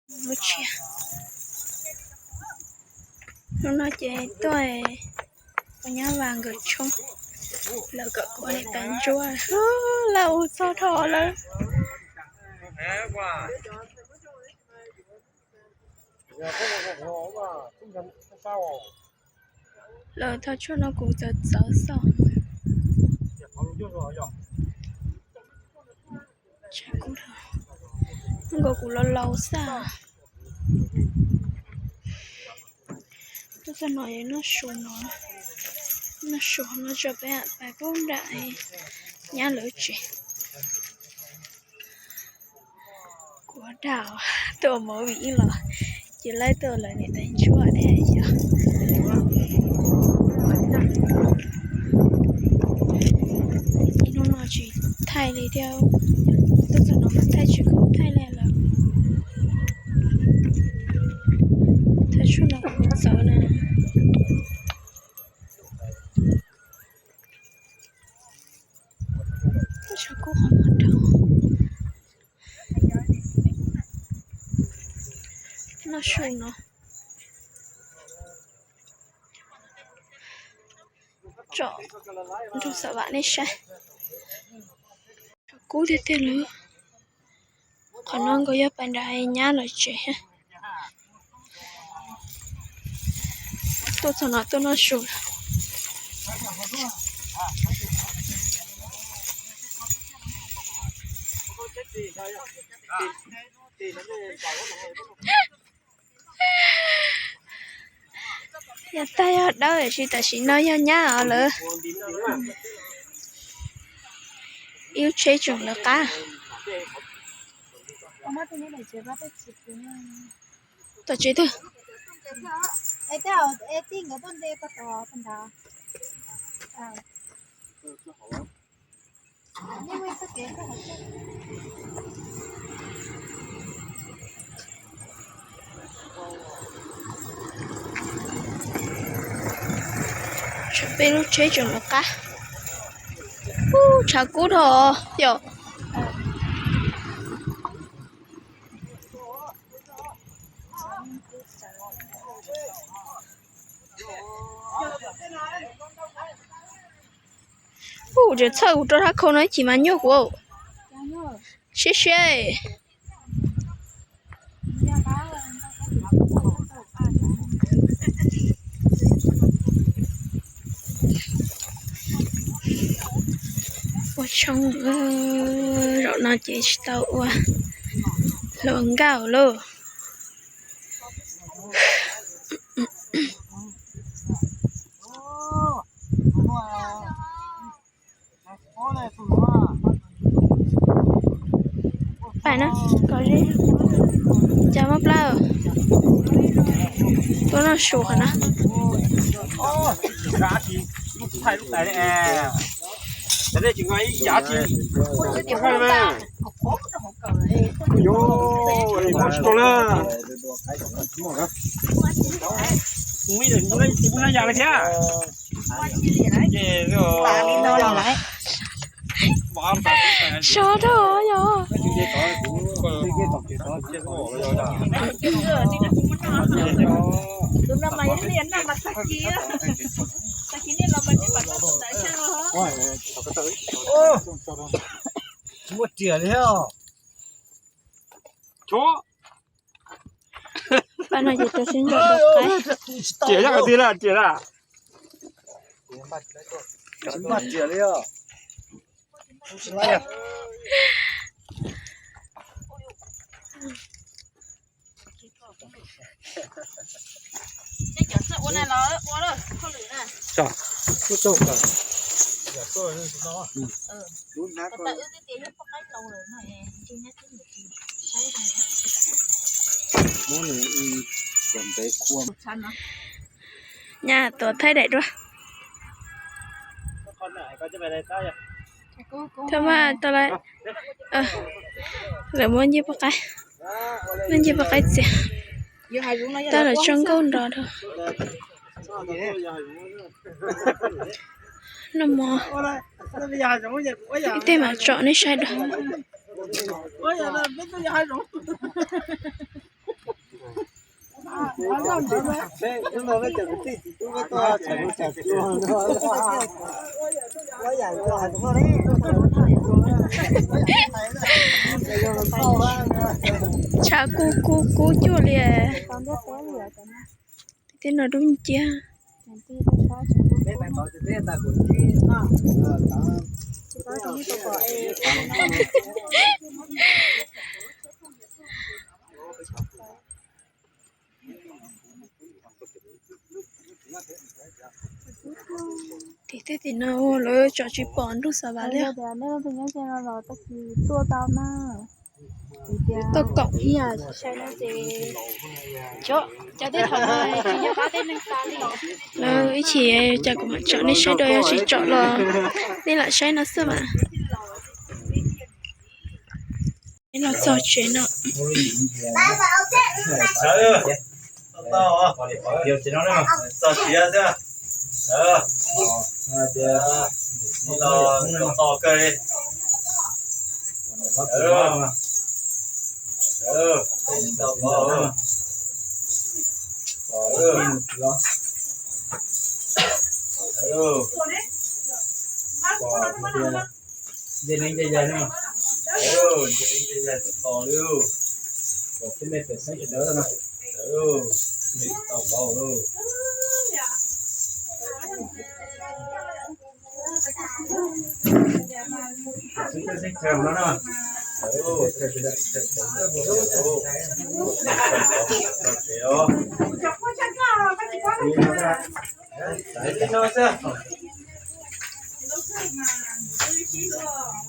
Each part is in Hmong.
Lub tsheb, hnub no ces tuaj ua nyab vas nkawd tshoob, lawv kom kuv ua niam tais ntsuab, lawv ua txog dhau lawm. Lawv thov tshuaj no kuv txawv txawv xwb. Nkaus kuv laus laus xwb. Tuaj txog no noj su no, noj su no tso peb pais pub nram nyab lawv tsev. Kuv dag tuaj ua movie los ces laib tuaj ua lawv niam tais ntsuab thiab yog. Ib hnub no tsis thaij li thiab, tuaj txog no thaij tsis tau thaij li lawm. Thaij tshuaj no kuv txawv na. Tshav kub qhov muag rau. Noj su no. Tsom nrog Xav Vam nej saib. Tshav kub tiag tiag li. Qhov no nkawd yog pais nram nyab lawv tsev. Tuaj txog no tuaj noj su. Yog tag yog dawb tiam sis tam sim no yog nyab os lawm. Ib lub tsheb tseem lawv qab. Tom tsev twg? Tshuav peb lub tsheb tseem lawv qab. Ub, tshav kub dhau yom. Ub, tseem txhawj kuv rau thab khau no ib chim mas nyuaj kuv. Siab siab. Ua tshoob, zaum no ces tsis tau ua, hluas nkauj lauj. Pais na, kov zeb, cas mob plab, tuaj noj su qhov no. Sov dhau yog. Tsis muaj riam li os. Pab no ces rau siab ntso rau qaib. Riam yog qhov twg na, riam na. Tsis muaj riam li os. Nyab tuav thaij daim duab. Thaj maj tau lawm. Lawv muab ncej poj qaib, muab ncej poj qaib txiav. Tab lawv tso nkauj nrov dhau. Noj mov ib teg mam tsom nej saib dua. Tshav kub kub kub cuag li. Tej no dub nciab. Tim tej tim no lawv tsom tsis pom ntuj xav vas li. Tuaj kaum. Lawv ib chim cas kuv mam tsom nej saib dua, yog tsis tsom los nej lam saib no xwb mas. Los txog tsev no.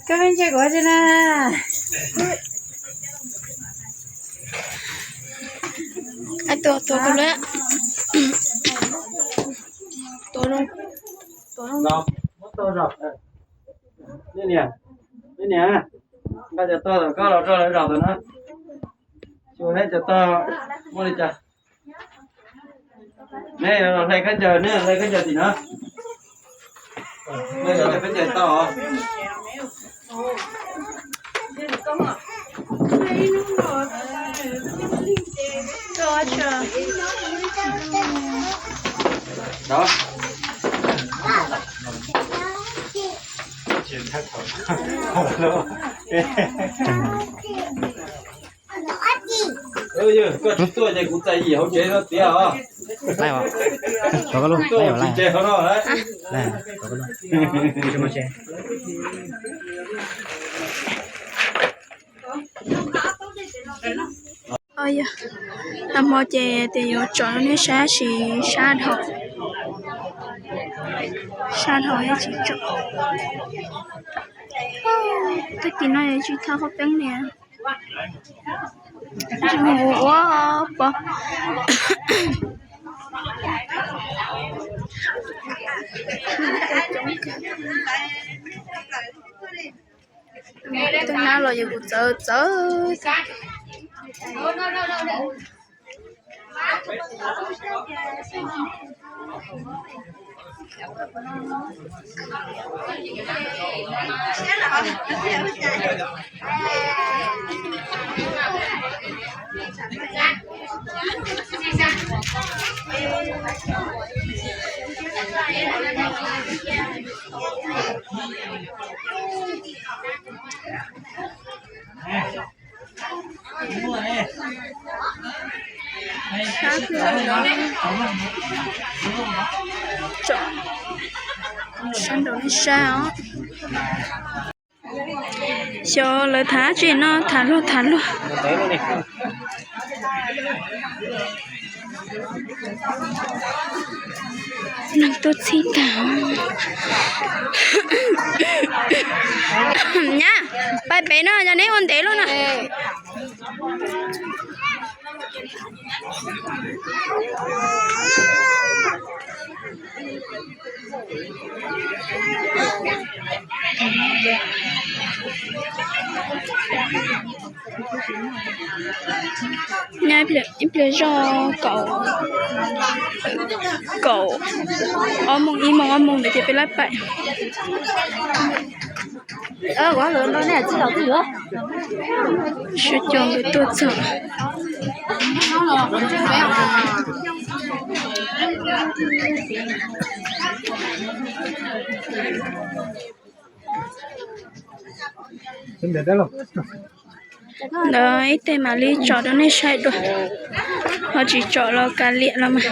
Koj me ntse kuv tsi na. Ai tuaj tuaj koj lawm. Tuaj tuaj. Niam, niam, nqa cov tog tom koj los rau lawv zaum ntawm no. Xyuas seb cov tog muaj li cas. Neb los hlais khaub ncaws, neb hlais khaub ncaws tim no. Neb hlais khaub ncaws tau os. Koj tsis tuaj ces kuv txais yim hauv tsev no tiag os. Tsis tuaj kuv tsis tseg hauv no lawm. Nag hmo ces tias yuav tsom nej saib, sab dhau, sab dhau tsis tsom. Tag kis no tsis tau qhov peeb li. Ua pov. Tus nab los yog kuv txawv txawv. Sab nraud nej saib os. Xyov lawv tham dab tsi no, tham luag tham luag. Neeg tuaj txhij tag. Nyab, pais pem no, yog neb ua ntev lawm na. Nyab ib pliag zoj kaum, kaum ob moos, ib moos ob moos ntawd ces peb lab pais. Sawv co nkawd tuaj txog. Ntawd ib teg mam li tsom rau nej saib dua, ho tsis tsom los kav liam los mas.